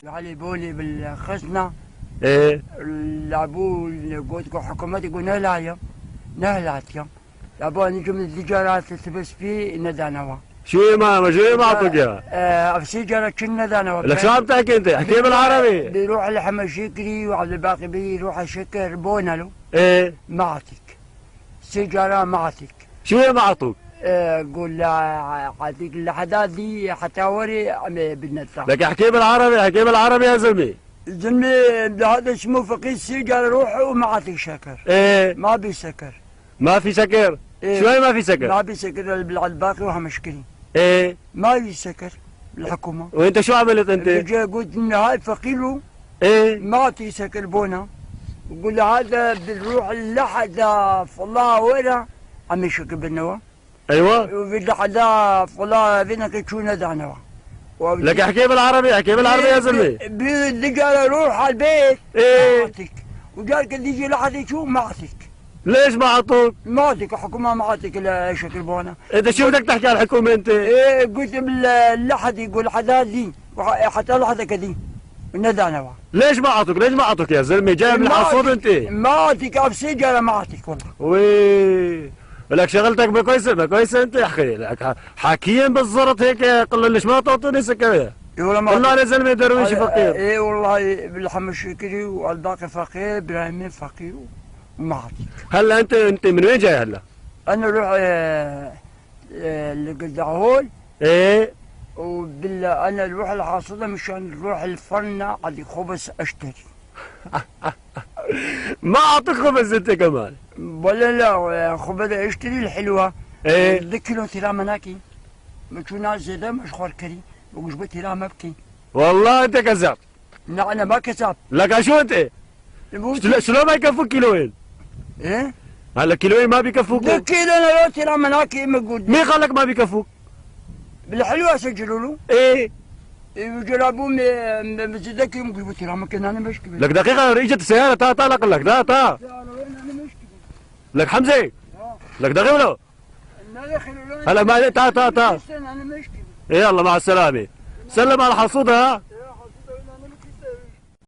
علي بولي بالخزنة. ايه. لعبوه قلت حكومات يقول نهلايا نهلاتيا لعبوه نجم التجارات تبس فيه ندانوا. شو ما شو ما اعطوك اياها؟ سيجارة كنا دانوا. لك شو عم تحكي انت؟ احكي بالعربي. بيروح لحمد شكري وعبد الباقي بي يروح شكر بونا له. ايه. ما اعطيك سيجارة ما اعطيك. شو ما اعطوك؟ قول عطيك اللحظات دي حتى وري بدنا. لك احكي بالعربي، احكي بالعربي يا زلمه. زلمه هذا اسمه فقير سيجارة روحه وما عطيك شكر. ايه. ما بي سكر. ما في سكر؟ إيه. شو ما في سكر؟ ما بي سكر بالباقي وهم مشكلين. ايه. ما في سكر الحكومة. وانت شو عملت انت؟ قلت ان هاي فقيره. ايه. ما اعطي سكر بونا. وقول هذا بنروح اللحظة فالله وين عم يشكر بالنوى. ايوه. وباللحظة فالله فينا كتشو ندعنوا. لك احكي بالعربي، احكي بالعربي يا زلمه. بيدق روح على البيت. ايه. ما اعطيك. وقال كل يجي لحظة شو ما اعطيك. ليش ما اعطوك؟ ما اعطيك الحكومة ما اعطيك شكل بونا. انت شو بدك تحكي على الحكومة انت؟ ايه قلت باللحظة يقول لحظات دي حتى لحظة كدي ندعنوا. ليش ما اعطوك؟ ليش ما اعطوك يا زلمه؟ جاي من الحصود انت. ما اعطيك سيجارة ما اعطيك والله. وي لك شغلتك ما كويسه، ما كويسه انت يا اخي، لك حاكيين بالزرط هيك قل له ليش ما تعطوني سكر؟ إيه والله ما والله انا زلمه درويش فقير. ايه والله بالحم الشكري والباقي فقير، ابراهيم فقير وما اعطيك. هلا انت من وين جاي هلا؟ انا اروح لقدعهول. ايه. وبال انا اروح الحاصده مشان نروح الفرنة على خبز اشتري. ما اعطيك خبز انت كمان؟ ولا لا خبز اشتري الحلوه. ايه. ذكروا ترى مناكي مشو ناس زيدا مش خور كري وجبت ترى مبكي. والله انت كذاب. لا انا ما كذاب. لك شو انت؟ شلون ما يكفوك كيلوين؟ ايه؟ هلا كيلوين ما بيكفوك؟ كيلو انا لو ترى مناكي مقود. مين قال لك ما بيكفوك؟ بالحلوه سجلوا له. ايه. جربوا مزدك يوم قلت ترى ما كان انا مش كبير. لك دقيقة اجت السيارة تا تا لك لك تا تا. لك حمزة. لك دقيقة ولو. هلا ما تا تا تا. يلا مع السلامة. سلم على الحصودة. ها.